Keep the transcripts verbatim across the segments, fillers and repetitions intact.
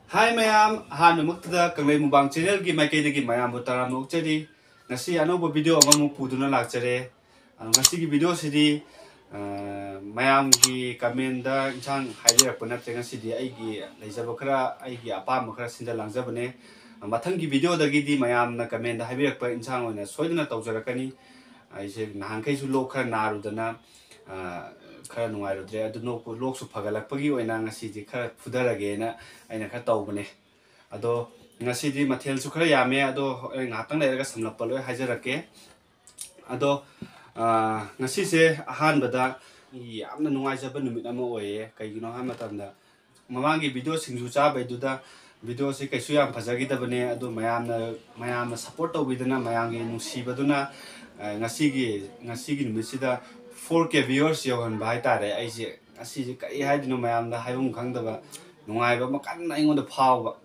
ꯍꯥꯏ ꯃꯌꯥꯝ, ꯑꯍꯥꯟꯕꯃꯛꯇꯗ ꯀꯪꯂꯩ ꯃꯨꯕꯥꯡ ꯆꯦꯅꯦꯜꯒꯤ ꯃꯥꯏꯀꯩꯗꯒꯤ ꯃꯌꯥꯝꯕꯨ ꯇꯔꯥꯝꯅ ꯑꯣꯛꯆꯔꯤ꯫ ꯉꯁꯤ ꯑꯅꯧꯕ ꯚꯤꯗꯤꯑꯣ ꯑꯃꯃꯨꯛ ꯄꯨꯗꯨꯅ ꯂꯥꯛꯆꯔꯦ꯫ ꯑꯗꯣ ꯉꯁꯤꯒꯤ ꯚꯤꯗꯤꯑꯣꯁꯤꯗꯤ, ꯑ, ꯃꯌꯥꯝꯒꯤ ꯀꯃꯦꯟꯗ ꯏꯟꯁꯥꯡ ꯍꯥꯏꯕꯤꯔꯛꯄ ꯅꯠꯇ꯭ꯔꯦ꯫ ꯉꯁꯤꯗꯤ ꯑꯩꯒꯤ ꯂꯩꯖꯕ ꯈꯔ, ꯑꯩꯒꯤ ꯑꯄꯥꯝꯕ ꯈꯔ ꯁꯤꯟꯖ ꯂꯥꯡꯖꯕꯅꯦ꯫ ꯃꯊꯪꯒꯤ ꯚꯤꯗꯤꯑꯣꯗꯒꯤꯗꯤ ꯃꯌꯥꯝꯅ ꯀꯃꯦꯟꯗ ꯍꯥꯏꯕꯤꯔꯛꯄ ꯏꯟꯁꯥꯡ ꯑꯣꯏꯅ ꯁꯣꯏꯗꯅ ꯇꯧꯖꯔꯛꯀꯅꯤ꯫ ꯑꯩꯁꯦ ꯅꯍꯥꯟꯈꯩꯁꯨ ꯂꯣꯛ ꯈꯔ ꯅꯥꯔꯨꯗꯅ, ꯑ, ꯈꯔ ꯅꯨꯡꯉꯥꯏꯔꯨꯗ꯭ꯔꯦ꯫ ꯑꯗꯨ ꯂꯣꯛ, ꯂꯣꯛꯁꯨ ꯐꯒꯠꯂꯛꯄꯒꯤ ꯑꯣꯏꯅ ꯉꯁꯤꯗꯤ ꯈꯔ ꯐꯨꯊꯔꯒꯦꯅ ꯑꯩꯅ ꯈꯔ ꯇꯧꯕꯅꯦ꯫ ꯑꯗꯣ ꯉꯁꯤꯗꯤ ꯃꯊꯦꯜꯁꯨ ꯈꯔ ꯌꯥꯝꯃꯦ꯫ ꯑꯗꯣ ꯑꯩ ꯉꯥꯏꯍꯥꯛꯇꯪ ꯂꯩꯔꯒ ꯁꯝꯂꯞꯄ ꯂꯣꯏ ꯍꯥꯏꯖꯔꯛꯀꯦ꯫ ꯑꯗꯣ, ꯑ, ꯉꯁꯤꯁꯦ ꯑꯍꯥꯟꯕꯗ ꯌꯥꯝꯅ ꯅꯨꯡꯉꯥꯏꯖꯕ ꯅꯨꯃꯤꯠ ꯑꯃ ꯑꯣꯏꯌꯦ꯫ ꯀꯩꯒꯤꯅꯣ ꯍꯥꯏꯕ ꯃꯇꯝꯗ, ꯃꯃꯥꯡꯒꯤ ꯚꯤꯗꯤꯑꯣ ꯁꯤꯡꯖꯨ ꯆꯥꯕꯩꯗꯨꯗ ꯚꯤꯗꯤꯑꯣꯁꯦ ꯀꯩꯁꯨ ꯌꯥꯝ ꯐꯖꯈꯤꯗꯕꯅꯦ꯫ ꯑꯗꯣ ꯃꯌꯥꯝꯅ, ꯃꯌꯥꯝꯅ ꯁꯞꯄꯣꯔꯠ ꯇꯧꯕꯤꯗꯅ, ꯃꯌꯥꯝꯒꯤ ꯅꯨꯡꯁꯤꯕꯗꯨꯅ, ꯑ, ꯉꯁꯤꯒꯤ, ꯉꯁꯤꯒꯤ ꯅꯨꯃꯤꯠꯁꯤꯗ ꯐꯣꯔ ꯀꯦ ꯚꯤꯌꯨꯋꯔꯁ ꯌꯧꯍꯟꯕ ꯍꯥꯏꯇꯥꯔꯦ꯫ ꯑꯩꯁꯦ ꯉꯁꯤꯁꯦ ꯀꯔꯤ ꯍꯥꯏꯗꯣꯏꯅꯣ, ꯃꯌꯥꯝꯗ ꯍꯥꯏꯐꯝ ꯈꯪꯗꯕ ꯅꯨꯡꯉꯥꯏꯕ ꯑꯃ ꯀꯟꯅ ꯑꯩꯉꯣꯟꯗ ꯐꯥꯎꯕ꯫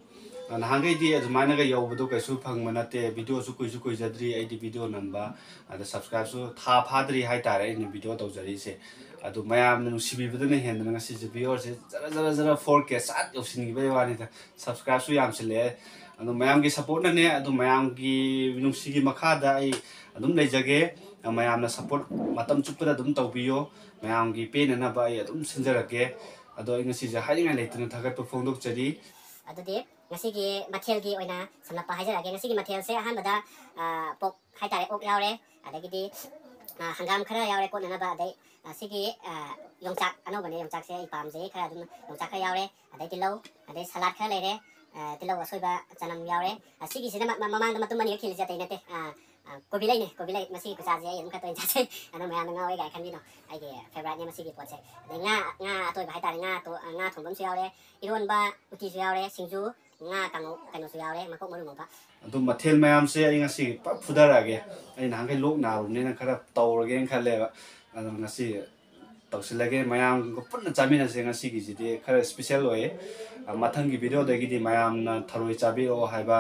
ꯅꯍꯥꯟꯈꯩꯗꯤ ꯑꯗꯨꯃꯥꯏꯅꯒ ꯌꯧꯕꯗꯣ ꯀꯩꯁꯨ ꯐꯪꯕ ꯅꯠꯇꯦ꯫ ꯚꯤꯗꯤꯑꯣꯁꯨ ꯀꯨꯏꯁꯨ ꯀꯨꯏꯖꯗ꯭ꯔꯤ ꯑꯩꯗꯤ ꯚꯤꯗꯤꯑꯣ ꯅꯝꯕ, ꯑꯗ ꯁꯕꯁꯀ꯭ꯔꯥꯏꯕꯁꯨ ꯊꯥ ꯐꯥꯗ꯭ꯔꯤ ꯍꯥꯏꯇꯥꯔꯦ ꯑꯩꯅ ꯚꯤꯗꯤꯑꯣ ꯇꯧꯖꯔꯤꯁꯦ꯫ ꯑꯗꯨ ꯃꯌꯥꯝꯅ ꯅꯨꯡꯁꯤꯕꯤꯕꯗꯨꯅ ꯍꯦꯟꯗꯅ ꯉꯁꯤꯁꯦ ꯚꯤꯌꯨꯋꯔꯁꯦ ꯖꯔ ꯖꯔ ꯖꯔ ꯐꯣꯔ ꯀꯦ ꯆꯥꯠ ꯌꯧꯁꯤꯟꯈꯤꯕꯒꯤ ꯋꯥꯅꯤꯗ꯫ ꯁꯕꯁꯀ꯭ꯔꯥꯏꯕꯁꯨ ꯌꯥꯝꯁꯤꯜꯂꯛꯑꯦ꯫ ꯑꯗꯣ ꯃꯌꯥꯝꯒꯤ ꯁꯞꯄꯣꯔꯠꯅꯅꯦ꯫ ꯑꯗꯣ ꯃꯌꯥꯝꯒꯤ ꯅꯨꯡꯁꯤꯒꯤ ꯃꯈꯥꯗ ꯑꯩ ꯑꯗꯨꯝ ꯂꯩꯖꯒꯦ꯫ ꯃꯌꯥꯝꯅ ꯁꯞꯄꯣꯔꯠ ꯃꯇꯝ ꯆꯨꯞꯄꯗ ꯑꯗꯨꯝ ꯇꯧꯕꯤꯌꯣ꯫ ꯃꯌꯥꯝꯒꯤ ꯄꯦꯟꯅꯅꯕ ꯑꯩ ꯑꯗꯨꯝ ꯁꯤꯟꯖꯔꯛꯀꯦ꯫ ꯑꯗꯣ ꯑꯩ ꯉꯁꯤꯁꯦ ꯍꯥꯏꯅꯤꯡꯉꯥꯏ ꯂꯩꯇꯅ ꯊꯥꯒꯠꯄ ꯐꯣꯡꯗꯣꯛꯆꯔꯤ꯫ ꯑꯗꯨꯗꯤ ꯉꯁꯤꯒꯤ ꯃꯊꯦꯜꯒꯤ ꯑꯣꯏꯅ ꯁꯝꯂꯞꯄ ꯍꯥꯏꯖꯔꯛꯑꯒꯦ꯫ ꯉꯁꯤꯒꯤ ꯃꯊꯦꯜꯁꯦ ꯑꯍꯥꯟꯕꯗ, ꯑ, ꯄꯣꯛ ꯍꯥꯏꯇꯥꯔꯦ, ꯑꯣꯛ ꯌꯥꯎꯔꯦ, ꯑꯗꯒꯤꯗꯤ, ꯑ, ꯍꯪꯒꯥꯝ ꯈꯔ ꯌꯥꯎꯔꯦ ꯀꯣꯠꯅꯅꯕ, ꯑꯗꯩ, ꯑ, ꯁꯤꯒꯤ, ꯑ, ꯌꯣꯡꯆꯥꯛ ꯑꯅꯧꯕꯅꯦ, ꯌꯣꯡꯆꯥꯛꯁꯦ ꯑꯩ ꯄꯥꯝꯖꯩ, ꯈꯔ ꯑꯗꯨꯝ ꯌꯣꯡꯆꯥꯛ ꯈꯔ ꯌꯥꯎꯔꯦ, ꯑꯗꯩ ꯇꯤꯜꯍꯧ, ꯑꯗꯩ ꯁꯂꯥꯗ ꯈꯔ ꯂꯩꯔꯦ, ꯑ, ꯇꯤꯜꯍꯧ ꯑꯁꯣꯏꯕ, ꯆꯅꯝ ꯌꯥꯎꯔꯦ꯫ ꯑ, ꯁꯤꯒꯤꯁꯤꯅ ꯃ-, ꯃ-, ꯃꯃꯥꯡꯗ ꯃꯇꯨꯝ ꯑꯅꯤꯈꯛ ꯈꯤꯜꯂꯤꯁꯦ ꯑꯇꯩ ꯅꯠꯇꯦ꯫ ꯑ, ꯑ, ꯀꯣꯕꯤ ꯂꯩꯅꯦ, ꯀꯣꯕꯤ ꯂꯩ꯫ ꯃꯁꯤꯒꯤ ꯈꯨꯆꯥꯁꯦ ꯑꯩ ꯑꯗꯨꯝ ꯈꯔ ꯇꯣꯏꯅ ꯆꯥꯖꯩ꯫ ꯑꯗꯣ ꯃꯌꯥꯝꯅ ꯉꯥꯎꯋꯦ ꯀꯥꯏ ꯈꯟꯕꯤꯅꯣ, ꯑꯩꯒꯤ ꯐꯦꯕꯣꯔꯥꯏꯠꯅꯦ ꯃꯁꯤꯒꯤ ꯄꯣꯠꯁꯦ꯫ ꯑꯗꯩ ꯉꯥ, ꯉꯥ ꯑꯇꯣꯏꯕ ꯍꯥꯏꯇꯥꯔꯦ, ꯉꯥ ꯑꯇꯣ-, ꯉꯥ ꯊꯣꯡꯕ ꯑꯃꯁꯨ ꯌꯥꯎꯔꯦ, ꯏꯔꯣꯟꯕ ꯎꯇꯤꯁꯨ ꯌꯥꯎꯔꯦ, ꯁꯤꯡꯖꯨ, ꯉꯥ ꯀꯥꯡꯉꯧ, ꯀꯩꯅꯣꯁꯨ ꯌꯥꯎꯔꯦ, ꯃꯀꯣꯛ ꯃꯔꯨ ꯉꯧꯕ꯫ ꯑꯗꯨ ꯃꯊꯦꯜ ꯃꯌꯥꯝꯁꯦ ꯑꯩ ꯉꯁꯤ ꯄꯨꯂꯞ ꯐꯨꯊꯔꯛꯑꯒꯦ꯫ ꯑꯩ ꯅꯍꯥꯟꯈꯩ ꯂꯣꯛ ꯅꯥꯔꯨꯕꯅꯤꯅ ꯈꯔ ꯇꯧꯔꯒꯦꯅ ꯈꯜꯂꯦꯕ꯫ ꯑꯗꯨ ꯉꯁꯤ ꯇꯧꯁꯤꯜꯂꯒꯦ꯫ ꯃꯌꯥꯝꯒ ꯄꯨꯟꯅ ꯆꯥꯃꯤꯟꯅꯁꯦ꯫ ꯉꯁꯤꯒꯤꯁꯤꯗꯤ ꯈꯔ ꯏꯁꯄꯤꯁꯦꯜ ꯑꯣꯏꯌꯦ꯫ ꯑ, ꯃꯊꯪꯒꯤ ꯚꯤꯗꯤꯑꯣꯗꯒꯤꯗꯤ ꯃꯌꯥꯝꯅ ꯊꯔꯣꯏ ꯆꯥꯕꯤꯔꯛꯑꯣ ꯍꯥꯏꯕ,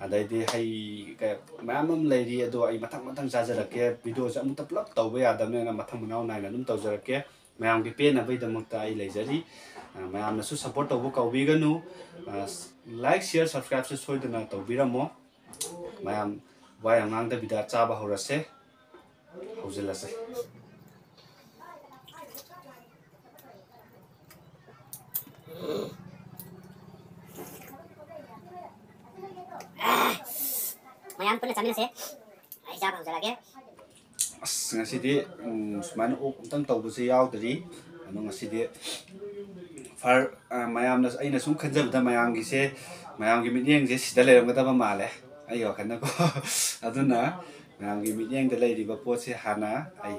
ꯑꯗꯩꯗꯤ ꯍꯩ ꯀ-, ꯃꯌꯥꯝ ꯑꯃ ꯂꯩꯔꯤ, ꯑꯗꯣ ꯑꯩ ꯃꯊꯪ ꯃꯊꯪ ꯆꯥꯖꯔꯛꯀꯦ꯫ ꯚꯤꯗꯤꯑꯣꯁꯦ ꯑꯃꯨꯛꯇ ꯄꯨꯂꯞ ꯇꯧꯕ ꯌꯥꯗꯕꯅꯤꯅ ꯃꯊꯪ ꯃꯅꯥꯎ ꯅꯥꯏꯅ ꯑꯗꯨꯝ ꯇꯧꯖꯔꯛꯀꯦ꯫ ꯃꯌꯥꯝꯒꯤ ꯄꯦꯟꯅꯕꯒꯤꯗꯃꯛꯇ ꯑꯩ ꯂꯩꯖꯔꯤ꯫ ꯑ, ꯃꯌꯥꯝꯅꯁꯨ support ꯇꯧꯕ ꯀꯥꯎꯕꯤꯒꯅꯨ꯫ ꯑ, like, share, subscribeꯁꯨ ꯁꯣꯏꯗꯅ ꯇꯧꯕꯤꯔꯝꯃꯣ꯫ ꯃꯌꯥꯝ ꯋꯥ ꯌꯥꯝ ꯉꯥꯡꯗꯕꯤꯗ ꯆꯥꯕ ꯍꯧꯔꯁꯦ꯫ ꯍꯧꯖꯤꯜꯂꯁꯦ꯫ ꯃꯌꯥꯝ ꯄꯨꯟꯅ ꯆꯥꯃꯤꯟꯅꯁꯦ꯫ ꯑꯩ ꯆꯥꯕ ꯍꯧꯖꯔꯒꯦ꯫ ꯑꯁ, ꯉꯁꯤꯗꯤ, ꯎꯝ, ꯁꯨꯃꯥꯏꯅ ꯑꯣꯛ ꯑꯝꯇꯪ ꯇꯧꯕꯁꯦ ꯌꯥꯎꯗ꯭ꯔꯤ꯫ ꯑꯗꯣ ꯉꯁꯤꯗꯤ ꯐꯔ-, ꯑ, ꯃꯌꯥꯝꯅ, ꯑꯩꯅ ꯁꯨꯝ ꯈꯟꯖꯕꯗ ꯃꯌꯥꯝꯒꯤꯁꯦ, ꯃꯌꯥꯝꯒꯤ ꯃꯤꯠꯌꯦꯡꯁꯦ ꯁꯤꯗ ꯂꯩꯔꯝꯒꯗꯕ ꯃꯥꯜꯂꯦ, ꯑꯩꯒꯤ ꯋꯥꯈꯜꯗꯀꯣ꯫ ꯑꯗꯨꯅ ꯃꯌꯥꯝꯒꯤ ꯃꯤꯠꯌꯦꯡꯗ ꯂꯩꯔꯤꯕ ꯄꯣꯠꯁꯦ ꯍꯥꯟꯅ ꯑꯩ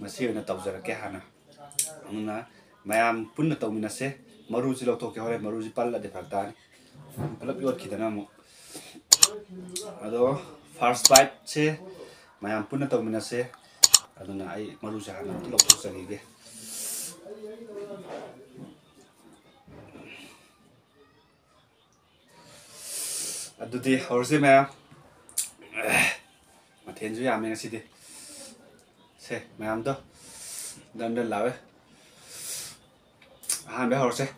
ꯃꯁꯤ ꯑꯣꯏꯅ ꯇꯧꯖꯔꯛꯀꯦ ꯍꯥꯟꯅ꯫ ꯑꯗꯨꯅ ꯃꯌꯥꯝ ꯄꯨꯟꯅ ꯇꯧꯃꯤꯟꯅꯁꯦ꯫ ꯃꯔꯨꯁꯤ ꯂꯧꯊꯣꯛꯀꯦ, ꯍꯣꯔꯦꯟ ꯃꯔꯨꯁꯤ ꯄꯜꯂꯗꯤ ꯐꯔꯛ ꯇꯥꯅꯤ꯫ ꯄꯨꯂꯞ ꯌꯣꯠꯈꯤꯗꯅ ꯑꯃꯨꯛ꯫ ꯑꯗꯣ first biteꯁꯦ ꯃꯌꯥꯝ ꯄꯨꯟꯅ ꯇꯧꯃꯤꯟꯅꯁꯦ꯫ ꯑꯗꯨꯅ ꯑꯩ ꯃꯔꯨꯁꯦ ꯍꯥꯟꯅ ꯑꯝꯇ ꯂꯧꯊꯣꯛꯆꯈꯤꯒꯦ꯫ ꯑꯗꯨꯗꯤ ꯍꯧꯔꯁꯦ ꯃꯌꯥꯝ꯫ ꯃꯊꯦꯜꯁꯨ ꯌꯥꯝꯃꯦ ꯉꯁꯤꯗꯤ꯫ ꯁꯦ, ꯃꯌꯥꯝꯗꯣ ꯗꯟ ꯗꯟ ꯂꯥꯎꯋꯦ꯫ ꯑꯍꯥꯟꯕ ꯍꯧꯔꯁꯦ꯫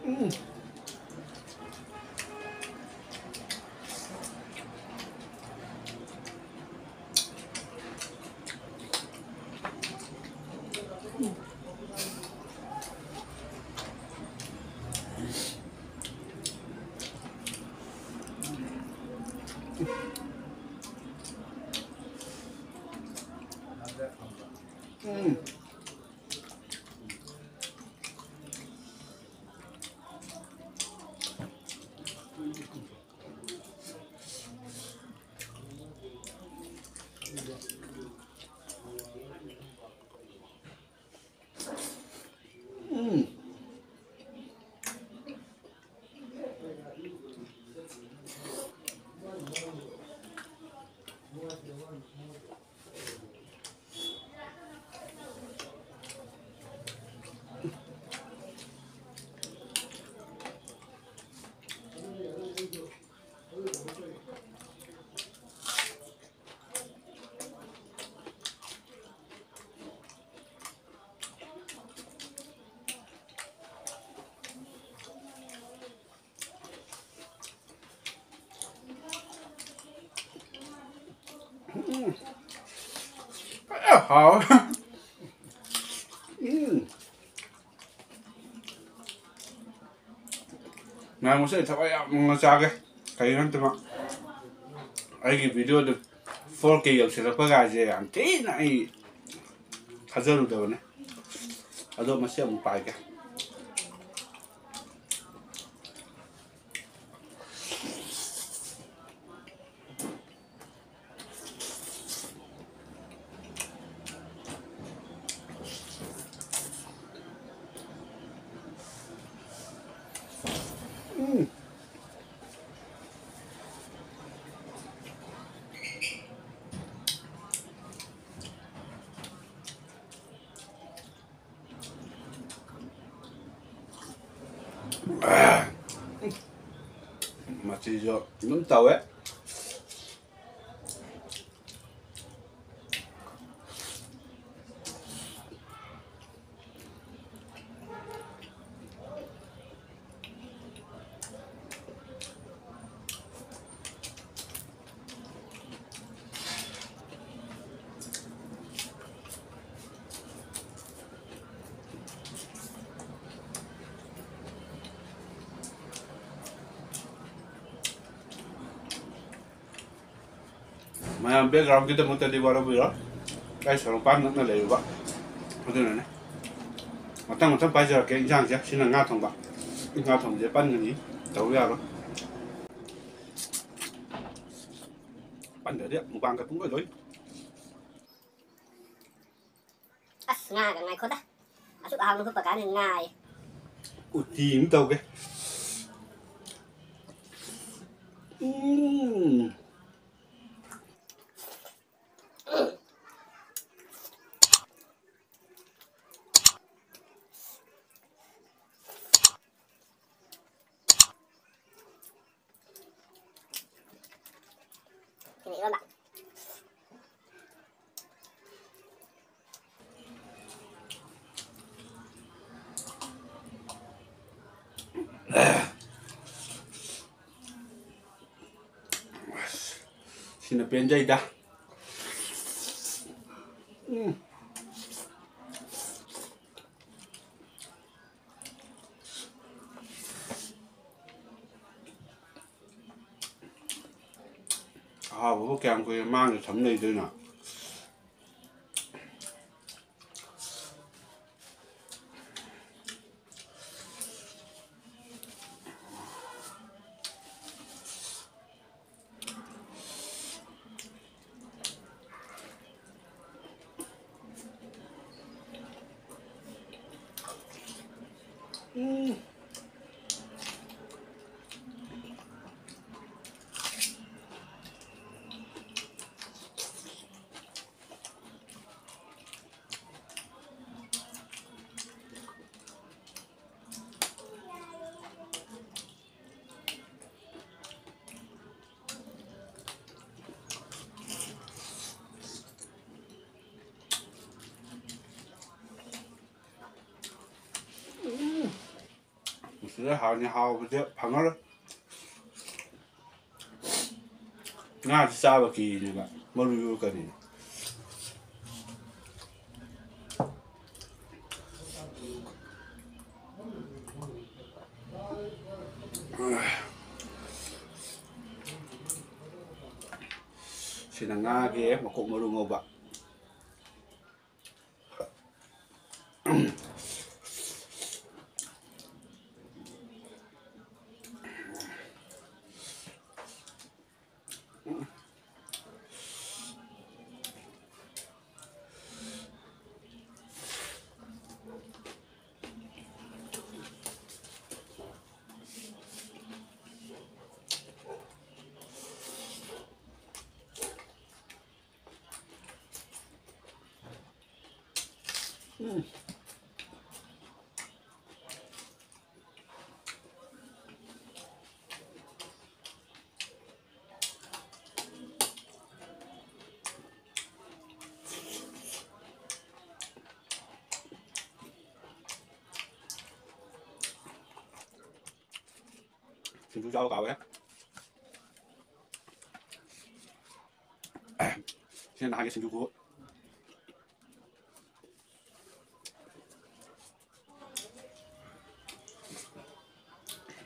ꯎꯝ꯫ ꯎꯝ꯫ ꯐꯖꯅ ꯍꯥꯎꯋꯦ꯫ ꯎꯝ꯫ ꯃꯌꯥꯝ, ꯉꯁꯤ ꯑꯩ ꯊꯋꯥꯏ ꯌꯥꯝꯅ ꯆꯥꯒꯦ꯫ ꯀꯩꯒꯤꯅꯣ ꯍꯥꯏꯕꯗ ꯑꯩꯒꯤ videoꯗ four K ꯌꯧꯁꯤꯜꯂꯛꯄ ꯀꯥꯏꯁꯦ ꯌꯥꯝ ꯊꯤꯅ ꯑꯩ ꯊꯥꯖꯔꯨꯗꯕꯅꯦ꯫ ꯑꯗꯣ ꯃꯁꯤ ꯑꯃꯨꯛ ꯄꯥꯏꯒꯦ꯫ ꯎꯝ꯫ ꯃꯆꯤꯁꯨ ꯑꯗꯨꯝ ꯇꯧꯋꯦ꯫ ꯃꯌꯥꯝ, backgroundꯒꯤꯗꯃꯛꯇꯗꯤ ꯋꯥꯔꯧꯕꯤꯔꯣꯏ, ꯑꯩ ꯁꯣꯔꯣꯛꯄꯥꯟ ꯅꯛꯅ ꯂꯩꯔꯨꯕ ꯑꯗꯨꯅꯅꯦ꯫ ꯃꯊꯪ ꯃꯊꯪ ꯄꯥꯏꯖꯔꯛꯀꯦ꯫ ꯏꯟꯁꯥꯡꯁꯦ, ꯁꯤꯅ ꯉꯥ ꯊꯣꯡꯕ꯫ ꯉꯥ ꯊꯣꯡꯕꯁꯦ ꯄꯟꯒꯅꯤ, ꯇꯧꯕ ꯌꯥꯔꯣꯏ꯫ ꯄꯟꯗ꯭ꯔꯗꯤ ꯃꯨꯛꯕꯥꯡꯒ ꯄꯨꯡꯂꯣꯏ ꯂꯣꯏ꯫ ꯑꯁ, ꯉꯥꯒ ꯉꯥꯏꯈꯣꯗ꯫ ꯑꯁꯨꯛ ꯍꯥꯎꯅ ꯍꯨꯞꯄ ꯀꯥꯟꯗ ꯉꯥꯏ꯫ ꯎꯇꯤ ꯑꯃ ꯇꯧꯒꯦ꯫ ꯎꯝ꯫ ꯁꯤꯅ ꯏꯔꯣꯟꯕ꯫ ꯁꯤꯅ ꯄꯦꯟꯖꯩꯗ꯫ ꯑꯍꯥꯎꯕꯕꯨ ꯀꯌꯥꯝ ꯀꯨꯏꯅ ꯃꯥꯡꯗ ꯊꯝ ꯂꯩꯗꯣꯏꯅꯣ? ꯁꯤꯗ ꯍꯥꯎꯅꯤ, ꯍꯥꯎꯕꯁꯦ ꯐꯪꯉꯔꯣꯏ꯫ ꯉꯥꯁꯤ ꯆꯥꯕ ꯀꯤꯅꯦꯕ, ꯃꯔꯨ ꯌꯣꯛꯀꯅꯤ꯫ ꯁꯤꯅ ꯉꯥꯒꯤ ꯃꯀꯣꯛ ꯃꯔꯨ ꯉꯧꯕ꯫ ꯁꯤꯡꯖꯨ ꯆꯥꯕ ꯀꯥꯎꯋꯦ꯫ ꯁꯤꯅ ꯅꯍꯥꯟꯒꯤ ꯁꯤꯡꯖꯨ ꯈꯨ-,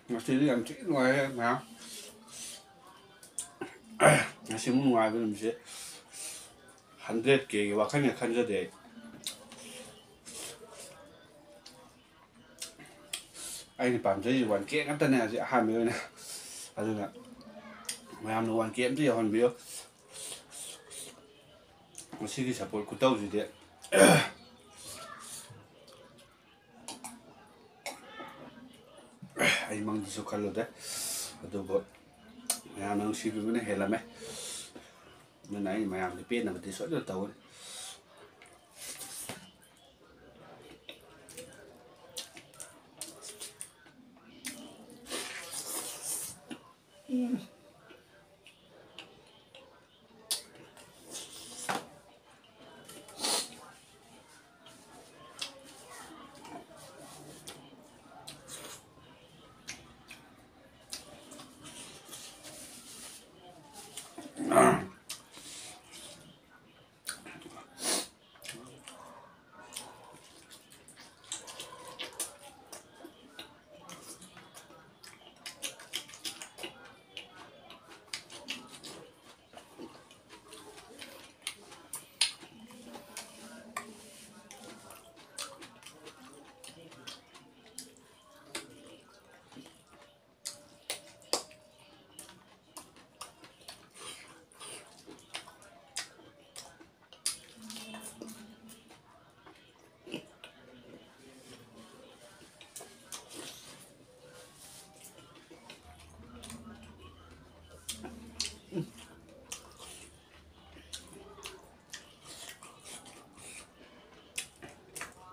ꯉꯁꯤꯗꯤ ꯌꯥꯝ ꯊꯤ ꯅꯨꯡꯉꯥꯏꯔꯦ ꯃꯌꯥꯝ꯫ ꯉꯁꯤ ꯁꯤꯃꯨꯛ ꯅꯨꯡꯉꯥꯏꯕ ꯅꯨꯃꯤꯠꯁꯦ ꯍꯟꯗ꯭ꯔꯦꯠ ꯀꯦꯒꯤ ꯋꯥꯈꯜꯒ ꯈꯟꯖꯗꯦ ꯑꯩ꯫ ꯑꯩꯅ ꯄꯥꯝꯖꯔꯤꯁꯦ ꯋꯥꯟ ꯀꯦ ꯉꯥꯛꯇꯅꯦ ꯍꯧꯖꯤꯛ ꯑꯍꯥꯟꯕꯒꯤ ꯑꯣꯏꯅ꯫ ꯑꯗꯨꯅ ꯃꯌꯥꯝꯅ ꯋꯥꯟ ꯀꯦ ꯑꯝꯇ ꯌꯧꯍꯟꯕꯤꯌꯨ꯫ ꯃꯁꯤꯒꯤ ꯁꯞꯄꯣꯔꯠ ꯈꯨꯇꯧꯁꯤꯗꯤ꯫ ꯑꯩ ꯃꯪꯗꯁꯨ ꯈꯜꯂꯨꯗꯦ꯫ ꯑꯗꯨꯕꯨ ꯃꯌꯥꯝꯅ ꯅꯨꯡꯁꯤꯕꯤꯕꯅ ꯍꯦꯜꯂꯝꯃꯦ꯫ ꯑꯗꯨꯅ ꯑꯩ ꯃꯌꯥꯝꯒꯤ ꯄꯦꯟꯅꯕꯗꯤ ꯁꯣꯏꯗꯅ ꯇꯧꯒꯅꯤ꯫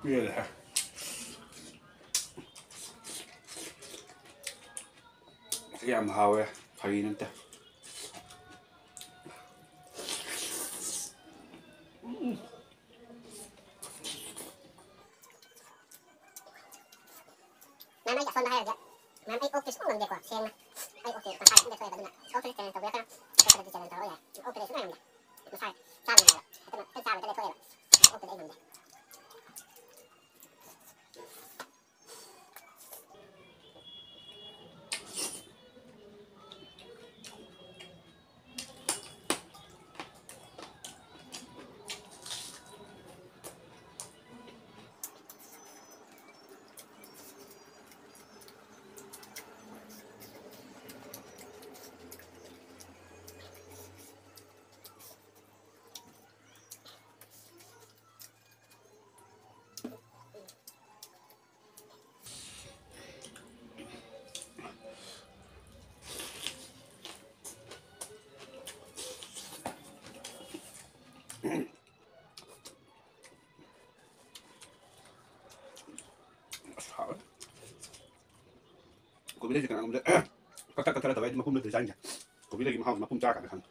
ꯄꯦꯜꯂꯦꯍꯦ꯫ ꯌꯥꯝ ꯍꯥꯎꯋꯦ, ꯐꯥꯒꯤ ꯅꯠꯇꯦ꯫ ꯅꯍꯥꯟ ꯑꯩꯒꯤ ꯑꯁꯣꯟꯕ ꯍꯥꯏꯔꯒꯦ꯫ ꯅꯍꯥꯟ ꯑꯩ ꯑꯣꯛꯇꯤ ꯁꯨꯡꯉꯝ ꯉꯝꯗꯦꯀꯣ, ꯁꯦꯡꯅ꯫ ꯑꯩ ꯑꯣꯛꯇꯤ ꯃꯁꯥꯒꯤ ꯑꯗꯨꯝ ꯂꯦꯞꯊꯣꯛꯑꯦꯕ, ꯑꯗꯨꯅ ꯑꯣꯛꯇꯗꯤ challenge ꯇꯧꯕ ꯌꯥꯏ, ꯈꯔ ꯑꯣꯛꯇꯗꯤ challenge ꯇꯧꯔꯛꯑꯣ ꯌꯥꯏ꯫ ꯑꯣꯛꯇꯗꯤ ꯁꯨꯡꯉꯝ ꯉꯝꯗꯦ꯫ ꯃꯁꯥ ꯆꯥꯕ ꯉꯝꯗꯦꯕ꯫ ꯍꯦꯛꯇ ꯆꯥꯕ ꯍꯦꯛꯇ ꯂꯦꯞꯊꯣꯛꯑꯦꯕ꯫ ꯑꯣꯛꯇꯗꯤ ꯑꯩ ꯉꯝꯗꯦ꯫ ꯀꯣꯕꯤ ꯂꯩꯁꯦ ꯀꯅꯥꯒꯨꯝꯕꯗ ꯀꯛꯊꯠ ꯀꯛꯊꯠꯂ ꯇꯧꯋꯦ, ꯑꯩꯗꯤ ꯃꯄꯨꯝꯗ ꯗꯤꯖꯥꯏꯟꯁꯦ꯫ ꯀꯣꯕꯤ ꯂꯩꯒꯤ ꯃꯍꯥꯎꯁꯦ ꯃꯄꯨꯝ ꯆꯥꯔꯀꯥꯟꯗ ꯈꯪꯉꯦ꯫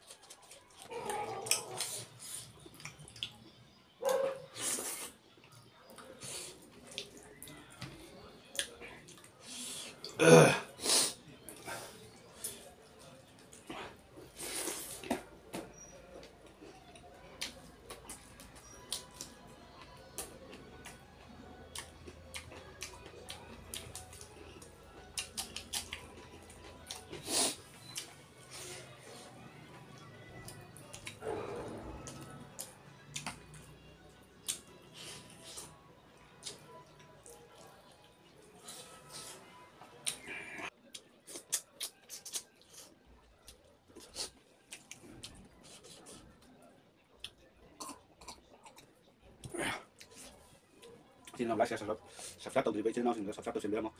ꯏꯆꯤꯟ ꯏꯅꯥꯎ like, share, subscribe, subscribe ꯇꯧꯗ꯭ꯔꯤꯕ ꯏꯆꯤꯟ ꯏꯅꯥꯎꯁꯤꯡꯗꯣ subscribe ꯇꯧꯁꯤꯟꯕꯤꯔꯝꯃꯣ꯫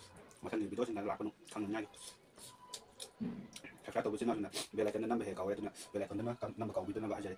ꯃꯊꯪꯒꯤ video ꯁꯤꯡꯗ ꯂꯥꯛꯄꯗꯨ ꯈꯪꯅꯉꯥꯏꯒꯤ꯫ Subscribe ꯇꯧꯕ ꯏꯆꯤꯟ ꯏꯅꯥꯎꯁꯤꯡꯅ bell icon ꯗ ꯅꯝꯕ ꯍꯦꯛ ꯀꯥꯎꯋꯦ, ꯑꯗꯨꯅ bell icon ꯗ ꯅꯝꯕ ꯀꯥꯎꯕꯤꯗꯅꯕ ꯍꯥꯏꯖꯔꯤ꯫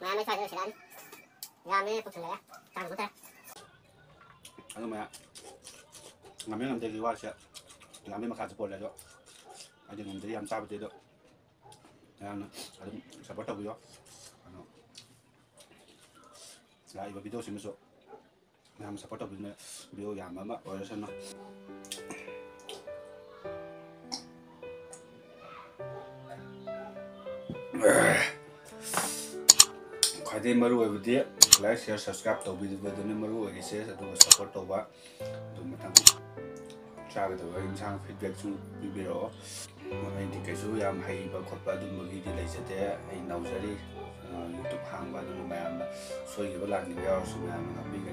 ꯃꯌꯥꯝ ꯂꯩꯀꯥꯏꯗ ꯂꯣꯏꯁꯤꯜꯂꯛꯑꯅꯤ꯫ ꯌꯥꯝꯃꯦ, ꯄꯨꯁꯜꯂꯛꯑꯦ꯫ ꯆꯥꯡ ꯄꯨꯊꯔꯦ꯫ ꯑꯗꯨ ꯃꯌꯥꯝ ꯉꯝꯃꯦ ꯉꯝꯗꯦꯒꯤ ꯋꯥꯁꯦ ꯌꯥꯝꯃꯤ ꯃꯈꯥꯁꯨ ꯄꯣꯜꯂꯦ꯫ ꯑꯗꯣ ꯑꯩꯗꯤ ꯉꯝꯗꯦ ꯌꯥꯝ ꯆꯥꯕꯗꯤ꯫ ꯑꯗꯣ ꯃꯌꯥꯝꯅ ꯑꯗꯨꯝ support ꯇꯧꯕꯤꯌꯣ꯫ ꯑꯗꯣ ꯂꯥꯛꯏꯕ video ꯁꯤꯡꯗꯁꯨ ꯃꯌꯥꯝ support ꯇꯧꯕꯤꯗꯨꯅ video ꯌꯥꯝꯕ ꯑꯃ ꯑꯣꯏꯔꯁꯅꯨ꯫ ꯈ꯭ꯋꯥꯏꯗꯒꯤ ꯃꯔꯨ ꯑꯣꯏꯕꯗꯤ like, share, subscribe ꯇꯧꯕꯤꯕꯗꯨꯅ ꯃꯔꯨ ꯑꯣꯏꯔꯤꯁꯦ, ꯑꯗꯨꯒ support ꯇꯧꯕ, ꯑꯗꯨ ꯃꯊꯪ ꯆꯥꯒꯗꯕ ꯏꯟꯁꯥꯡ feedback ꯁꯨ ꯄꯤꯕꯤꯔꯛꯑꯣ꯫ ꯑꯩꯗꯤ ꯀꯩꯁꯨ ꯌꯥꯝ ꯍꯩꯕ ꯈꯣꯠꯄ ꯑꯗꯨꯝꯕꯒꯤꯗꯤ ꯂꯩꯖꯗꯦ꯫ ꯑꯩ ꯅꯧꯖꯔꯤ, ꯑ, YouTube ꯍꯥꯡꯕ, ꯑꯗꯨꯅ ꯃꯌꯥꯝꯅ ꯁꯣꯏꯈꯤꯕ ꯂꯥꯟꯈꯤꯕ ꯌꯥꯎꯔꯁꯨ ꯃꯌꯥꯝꯅ ꯉꯥꯛꯄꯤꯒꯅꯤ꯫